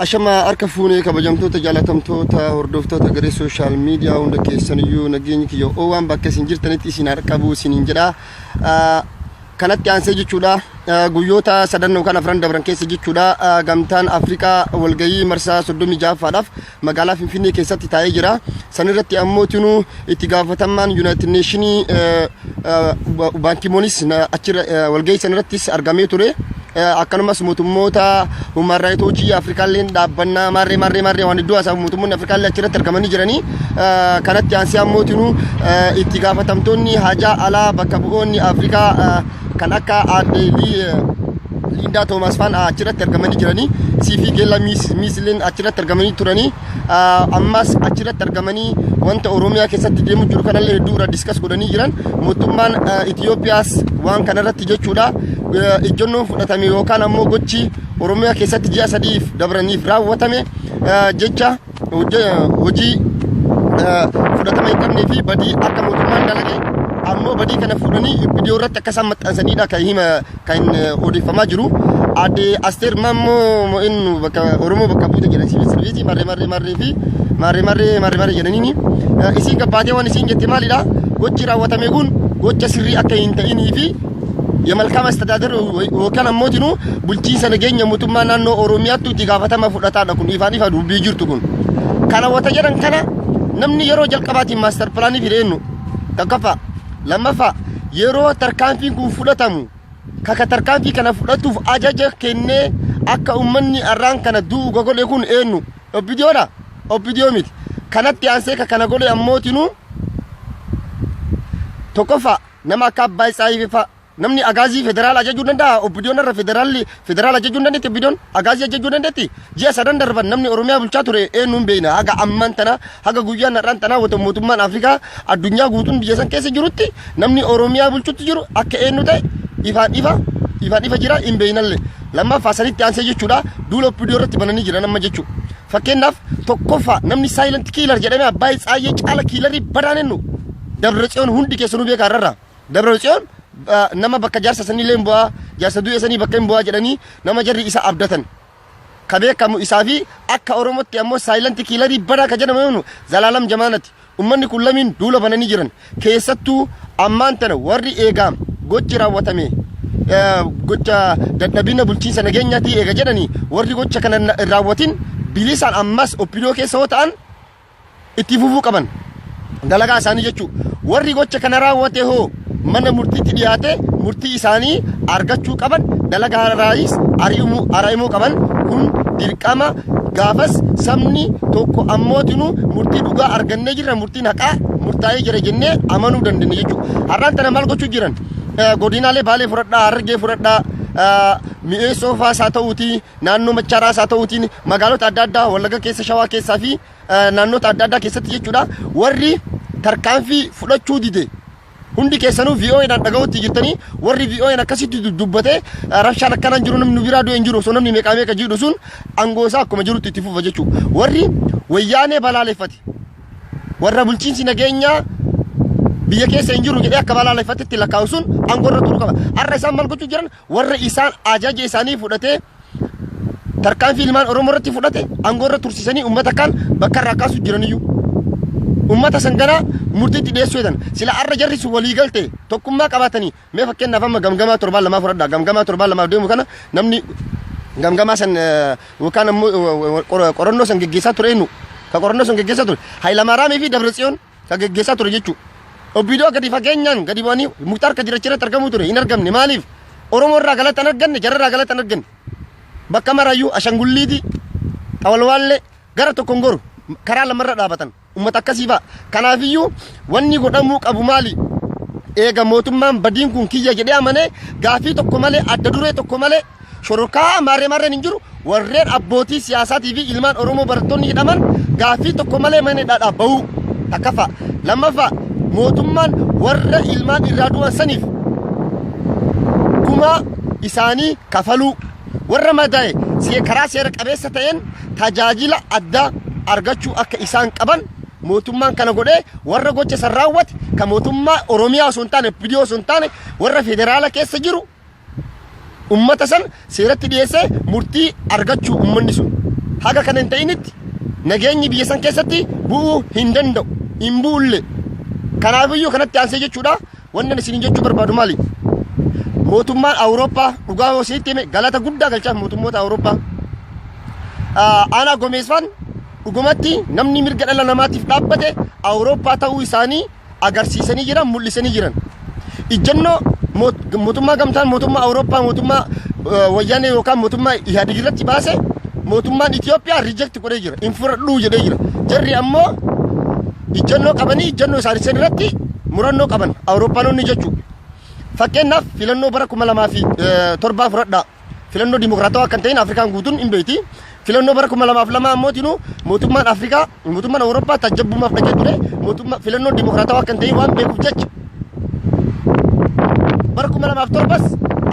Ashama harka fuunee kabajamtoota jaalatamtoota hordoftoota garee social media hunda keessaniyyuu nageenyi kiyya oowwaan bakka isin jirtanitti isin harqabu isiniin jedha. Kanatti aansee jechuudha guyyoota sadan yookaan afran dabran keessa jechuudha gamtaan Afrikaa walgahii marsaa 36ffaadhaaf magaalaa Finfinnee keessatti taa'ee jira. San irratti ammoo tinuu itti gaafatamaan United Nationii Baankimoonis achirra walgahii san irrattis argamee ture. Akkanumas mootummoota Human Rights Watch Afrikaalleen dhaabbannaa maarree maarree maarree waan iddoo haasaaf mootummoonni Afrikaallee achirratti argamanii jiranii. Kanatti aansee ammoo tinuu itti gaafatamtoonni hajaa alaa bakka bu'oonni Afrikaa kan akka aadde Liindaa Toomaas faan achirratti argamanii jiranii. Isii fi Geella Miisleen achirratti argamanii turanii. Ammas achirratti argamanii wanta Oromiyaa keessatti deemu jiru kanallee hedduu irra discuss godhanii jiran. Mootummaan Itoophiyaas waan kanarratti jechuudha ejjennoon fudhatame yookaan ammoo gochi Oromiyaa keessatti ji'a sadiif dabraniif raawwatame jecha hojii fudhatama hin qabnee fi badii akka mootummaan dalage ammoo badii kana fuudhanii viidiyoo irratti akka isaan maxxansanidha kan hima kan odeeffamaa jiru. Aadde Asteer Maammoo innu bakka Oromoo bakka buute jedhan siivil sarviisii marree marree marree fi marree marree marree marree jedhaniini. Isiin gabbaatee waan isiin jette maalidha? Gochi raawwatame kun gocha sirrii akka hin ta'inii fi የመልካም አስተዳደር yookaan ammoo tinuu bulchiinsa nageenya mootummaa naannoo Oromiyaatti itti gaafatama fudhataadha kun ifaan ifa dubbii jirtu kun. Kana wata jedhan kana namni yeroo jalqabaatiin master planii fide eenyu? Tokkoffaa. Lammaffaa, yeroo tarkaanfiin kun fudhatamu kaka tarkaanfii kana fudhatuuf ajaja kennee akka uummanni arraan kana du'u godhe kun eenyu? OPDOdha? OPDO miti. Kanatti aansee ka kana godhe ammootinuu tokkoffaa nama akka Abbaay Tsaayii fa'a. Namni agaazii federaala ajajuu danda'a? OPDOn irra federaalli federaala ajajuu hin dandeetti? OPDOn agaazii ajajuu dandeetti? Ji'a sadan darban namni Oromiyaa bulchaa ture eenyuun beekna. Haga ammaan tana, haga guyyaan har'aan tanaa, wata mootummaan Afrikaa addunyaa guutuun biyya san keessa jirutti namni Oromiyaa bulchutti jiru akka eenyu ta'e ifaan ifa ifaan ifa jira, hin beeknallee. Lammaffaa, sanitti aansee jechuudha duula OPDO irratti bananii jiran amma jechuudha. Fakkeenyaaf, tokkoffaa namni silent killer jedhamee Abbaay Tsaayyee caala killerii badaan eenyu? Dabra Tsiyoon. Hundi keessanuu beekaa irrarraa. Dabra Tsiyoon nama bakka jaarsa sanii illee hin bu'aa, jaarsa du'e sanii bakka hin bu'aa jedhanii nama jarri isa abdatan. Ka beekamu isaa fi akka Oromootti ammoo silent killerii badaa ka jedhamu eenyu? Zalaalam Jamaanati. Uummanni kun lamiin duula bananii jiran. Keessattuu ammaan tana warri eegaa gochi raawwatame gocha dadhabina bulchiinsa nageenyaatii eega jedhanii warri gocha kana hin raawwatin bilisaan ammas OPDO keessa yoo ta'an itti fufuu qaban dalagaa isaanii jechuudha. Warri gocha kana raawwate hoo mana murtiitti dhiyaate murtii isaanii argachuu qaban, dalagaa raayis ari'amuu qaban. Kun dirqama. Gaafas sabni tokko ammootinu murtii dhugaa argannee jirra, murtiin haqaa murtaa'ee jira jennee amanuu dandeenya jechuudha. Har'aan tana maal gochuu jiran? Godinaalee Baalee fudhadhaa, Harargee fudhadhaa, Mi'eessoo faas haa ta'uutii, naannoo Machaaraas haa ta'uutiin, magaalota adda addaa Wallagga keessa, Shawaa keessaa fi naannota adda addaa keessatti jechuudha. Warri tarkaanfii fudhachuu dide hundi keessanuu VOAdhaan dhaga'utti jirtanii. Warri VOAn akkasitti dubbatee rabshaan akkanaan jiru, namni nu biraa du'e hin jiru, osoo namni meeqaa meeqa jiru sun aangoo isaa akkuma jirutti itti fufa jechuudha. Warri wayyaanee balaaleffate, warra bulchiinsi nageenyaa biyya keessa hin jiru jedhee akka balaaleffatetti lakkaa'u sun aangoo irra turuu qaba. Har'a isaan maal gochuu jiran? Warra isaan ajaja isaanii fudhatee tarkaanfii ilmaan Oromoo irratti fudhate aangoo irra tursiisanii uummata kaan bakka irraa kaasuu jiraniyyuu. Uummata san ganaa murtiitti dhiyeessuu jedhan. Sila har'a jarri sun walii galte tokkummaa qabaatanii, mee fakkeenyaaf amma gamgamaa torbaan lamaa fudhadhaa. Gamgamaa torbaan lamaaf deemu kana namni gamgamaa san yookaan ammoo qorannoo san geggeessaa ture eenyu? Ka qorannoo san geggeessaa ture Hayilamaaraamii fi Dabratsiyoon ka geggeessaa ture jechuudha. OPDO gadi fageenyaan gadi bu'anii Muktaar Kadir achirratti argamuu ture, hin argamne. Maaliif? Oromoo irraa galata hin arganne, jara irraa galata hin arganne. Bakka marayyuu ashangulliiti, xawalwaallee gara tokkoon goru, karaa lamarra dhaabatan uummata akkasii fa'a. Kanaafiyyuu wanni godhamuu qabu maali? Eega mootummaan badiin kun kiyya jedhee amanee gaafii tokko malee, adda duree tokko malee, shororkaa maarree maarreen hin jiru, warreen abbootii siyaasaatii fi ilmaan Oromoo barattoonni hidhaman gaafii tokko malee mana hidhaadhaa bahuu takkaffaa. Lammaffaa, mootummaan warra ilmaan irraa du'an saniif gumaa isaanii kafaluu, warra madaa'e karaa seera qabeessa ta'een tajaajila addaa argachuu akka isaan qaban mootummaan kana godhee, warra gocha san raawwate kan mootummaa Oromiyaa osoo hin taane, OPDO osoo hin taane, warra federaala keessa jiru ummata san seeratti dhiyeessee murtii argachuu ummanni sun. Haga kana hin ta'initti nageenyi biyya san keessatti bu'uu hin danda'u, hin bu'ulle. Kanaafiyyuu kanatti aansee jechuudha wannan isiniin jechuu barbaadu maali? Mootummaan Awurooppaa dhugaa yoo isinitti hime galata guddaa galchaaf mootummoota Awurooppaa. Aanaa Gomeesfaan dhugumatti namni mirga dhala namaatiif dhaabbate Awurooppaa ta'uu isaanii agarsiisanii jiran, mul'isanii jiran. Ijjannoo mootummaa gamtaan mootummaa Awurooppaa mootummaa wayyaanee yookaan mootummaa Ihaadig irratti baase mootummaan Itoophiyaa reject godhee jira. Hin fudhadhuu jedhee jira. Jarri ammoo ijjannoo qabanii ijjannoo isaanii san irratti murannoo qaban Awurooppaanonni jechuudha. Fakkeenyaaf filannoo bara 2007 fudhadhaa. Filannoo dimokiraatawaa kan ta'in Afrikaan guutuun hin beekti. Filannoo bara 2002 ammootinuu mootummaan Afrikaa mootummaan Awurooppaa taajjabbumaaf dhaqee ture mootummaa filannoo dimokiraatawaa kan ta'in waan beekuuf jecha bara 2007s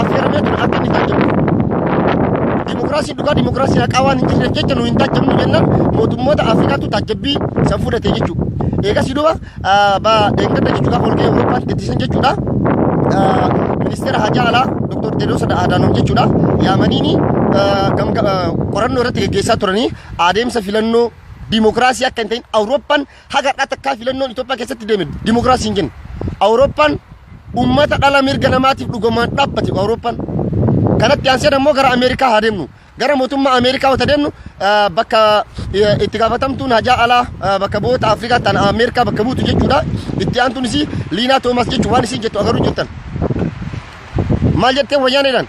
affeeramee ture akka inni taajjabu. Dimokiraasiin dhugaa dimokiraasiin haqaa waan hin jirreef jecha nu hin taajjabnu jennaan mootummoota Afrikaatu taajjabbii san fudhate jechuudha. Eegasii duuba dheengadda jechuu gaafa walgahii Awurooppaan ittisan jechuudha. Ministeera Hajaa Alaa Dr. Tewodiroos Adhanom jechuudha. Yaamaniini qorannoo irratti geggeessaa turanii adeemsa filannoo dimokiraasii akka hin ta'in Awurooppaan haga har'aa takkaa filannoon Itoophiyaa keessatti deeme dimokiraasii hin jenne. Awurooppaan uummata dhala mirga namaatiif dhugumaan dhaabbate Awurooppaan. Kanatti aansee immoo gara Ameerikaa haa deemnu. Gara mootummaa Ameerikaa wata deemnu bakka itti gaafatamtuun hajaa alaa bakka bu'oota Afrikaa ta'an Ameerikaa bakka buutu jechuudha. Itti aantuun isii Liinaa Toomaas jechuun waan isiin jettu agaruu jirtan. Maal jettee wayyaaneedhaan?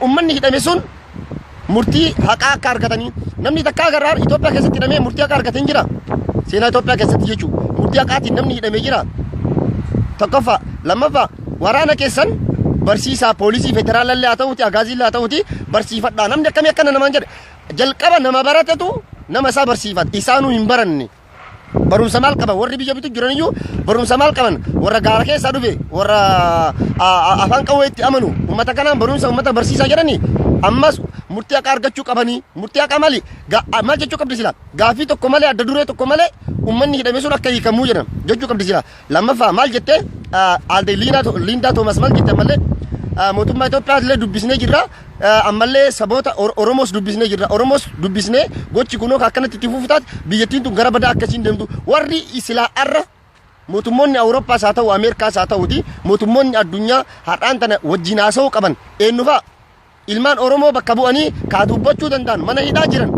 Uummanni hidhame sun murtii haqaa akka argatanii namni takkaa agarraa Itoophiyaa keessatti hidhamee murtii haqaa argatee hin jira. Seenaa Itoophiyaa keessatti jechuudha. Murtii haqaatiin namni hidhamee jira. Tokkoffaa, lammaffaa, waraana keessan barsiisaa, poolisii federaalallee haa ta'uuti, agaaziillee haa ta'uuti, barsiifadhaa. Namni akkamii akkana namaan jedhe? Jalqaba nama baratetu nama isaa barsiifata. Isaanuu hin baranne. Barumsa maal qaban? Warri biyya bitu jiran iyyuu barumsa maal qaban? Warra gaara keessaa dhufe, warra afaan qawwee itti amanu, uummata kanaan barumsa uummata barsiisaa jedhanii ammas murtii haqaa argachuu qabanii. Murtii haqaa maali? Maal jechuu qabdi silaa? Gaaffii tokko malee, adda duree tokko malee uummanni hidhame sun akka hiikamuu jedhan jechuu qabdi silaa. Lammaffaa maal jettee aadde Liindaa Toomas? Maal jette ammallee? Mootummaa Itoophiyaa illee dubbisnee jirra. Ammallee saboota Oromoos dubbisnee jirra. Oromoos dubbisnee gochi kunoo akkanatti itti fufu taate biyyattiin tun gara badaa akkasiin deemtu. Warri silaa arra mootummoonni Awurooppaas haa ta'u, Ameerikaas haa ta'uti, mootummoonni addunyaa har'aan tana wajjin haasa'uu qaban eenyu fa'a? Ilmaan Oromoo bakka bu'anii kaa dubbachuu danda'an mana hidhaa jiran.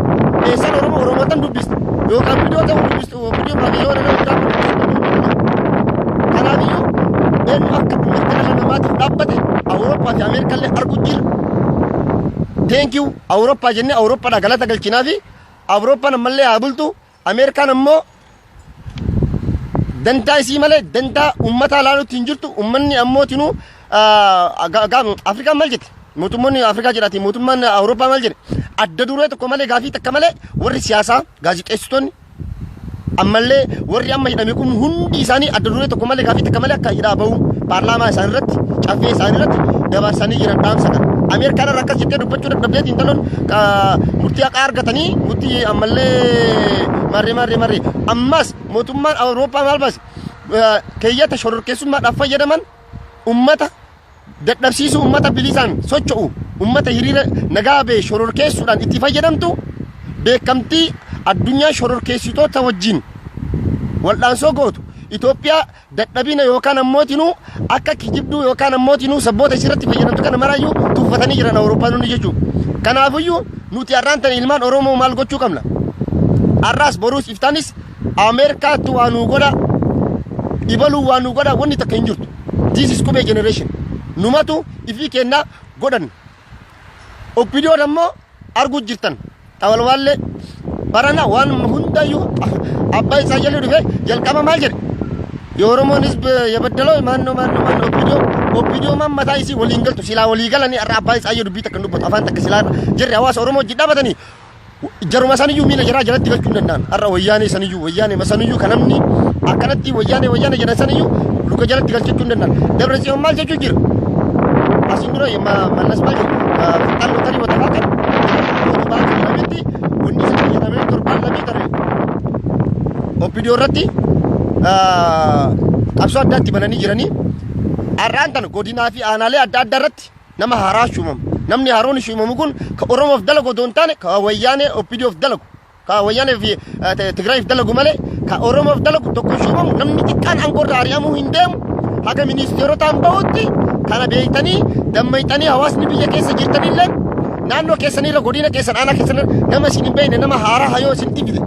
Eessan Oromoo Oromootan dubbistu yookaan viidiyoo ta'uu dubbistu, viidiyoo baay'ee nama biraa dubbistu. Kanaafiyyuu eenyu akka mirga dhala namaatiif dhaabbate Awurooppaa fi Ameerikaa arguu jira. Thank you Awurooppaa jennee Awurooppaadhaa galata galchinaa fi Awurooppaan ammallee haa bultu. Ameerikaan ammoo dantaa isii malee dantaa uummataa laalutti hin jirtu. Uummanni ammoo tinuu Afrikaan maal jette? Mootummoonni Afrikaa jedhaati, mootummaan Awurooppaa maal jedhe? Adda duree tokko malee, gaafii takka malee warri siyaasaa, gaazixeessitoonni, ammallee warri amma hidhame kun hundi isaanii adda duree tokko malee, gaafii takka malee akka hidhaa bahu paarlaamaa isaanii irratti, caffee isaanii irratti dabarsanii jiran dhaamsa kana. Ameerikaan irra akkas jettee dubbachuu dadhabdeeti intaloon murtii haqaa argatanii murtii ammallee marree marree marree. Ammas mootummaan Awurooppaa maal baase? Keeyyata shororkeessummaadhaaf fayyadaman, ummata dadhabsiisuu, ummata bilisaan socho'u, ummata hiriira nagaa ba'e shororkeessuudhaan itti fayyadamtu, beekamtii addunyaa shororkeessitoota wajjin wal'aansoo gootu Itoophiyaa dadhabina yookaan ammootinuu akka kijibduu yookaan ammootinuu sabboota isirratti fayyadamtu kana maraayyuu tuffatanii jiran Awurooppaanonni jechuudha. Kanaafiyyuu nuti har'aan tana ilmaan Oromoo maal gochuu qabna? Har'aas boruus iftaanis Ameerikaatti waa nuu godha, ibaluu waa nuu godha wanni takka hin jirtu. This is Qubee generation. Numatu ifii kennaa godhan. OPDOn ammoo arguu jirtan. Xawalwaallee barana waan hundayyuu abbaa isaa jala dhufe jalqaba maal jedhe? የኦሮሞን ህዝብ የበደለው ማን ነው? ማን ነው? ማን ነው? OPDO OPDO maan mataa isii waliin galtu silaa walii galanii har'a abbaa isaa dubbii takka hin dubbatu afaan takka silaa jirri hawaasa Oromoo wajjin dhaabatanii jaruma saniyyuu miila jaraa jalatti galchuu hin danda'an. Har'a wayyaanee saniyyuu, wayyaanee saniyyuu, kan namni akkanatti wayyaanee wayyaanee jedhan saniyyuu luka jalatti galchachuu hin danda'an. Dabra Tsiyoon maal jechuu jira? Asiin dura Mallas maal jedhu? Fixaan lotarii watafaa kan baankii jedhametti wanni isa fayyadamee torbaan lamii tare OPDO irratti qabsoo addaatti bananii jiranii. Har'aan tana godinaa fi aanaalee adda addaa irratti nama haaraa shuumama. Namni haaroon shuumamu kun ka Oromoof dalagu odoo hin taane ka Wayyaanee OPDOf dalagu. Ka Wayyaanee fi Tigraayiif dalagu malee ka Oromoof dalagu tokko shuumamu namni xiqqaan aangoo irraa ari'amuu hin deemu. Haga ministeerotaan bahutti kana beektanii dammayxanii hawaasni biyya keessa jirtanillee naannoo keessanirra godina keessan aanaa keessanirra nama isin hin beekne nama haaraa hayoo isin fide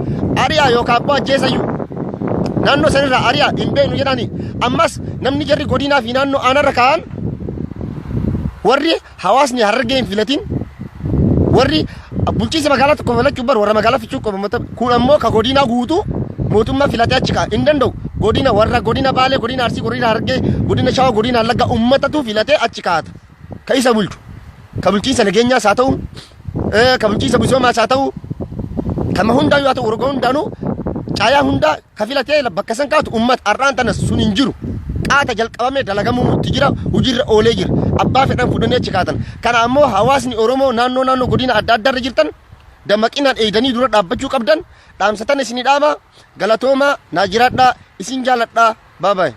ari'aa yookaan abbaa ajjeesayyuu naannoo sanirraa ari'aa hin beeknu jedhanii. Ammas namni jarri godinaa fi naannoo aanarra kaa'an warri hawaasni Harargee hin filatin, warri bulchiinsa magaalaa tokko filachuu bar warra magaalaa fichuu qabu kun ammoo ka godinaa guutuu mootummaa filatee achi kaa'a hin danda'u. Godina warra godina Baalee, godina Arsii, godina Harargee, godina Shawaa, godina Wallaggaa uummatatu filatee achi kaa'ata ka isa bulchu, ka bulchiinsa nageenyaas haa ta'u, ka bulchiinsa misoomaas haa ta'u, kama hundaayyuu haa ta'u, roga hundaanuu caayaa hundaa ka filatee bakka san kaatu ummata. Har'aan tana sun hin jiru. Qaata jalqabamee dalagamuu itti jira, hojiirra oolee jira. Abbaa fedhan fudhanii achi kaatan. Kana ammoo hawaasni Oromoo naannoo naannoo godina adda addaarra jirtan dammaqinaan eegdanii dura dhaabbachuu qabdan. Dhaamsatan isinii dhaama. Galatoomaa, naa jiraadhaa, isin jaaladhaa. Bye bye.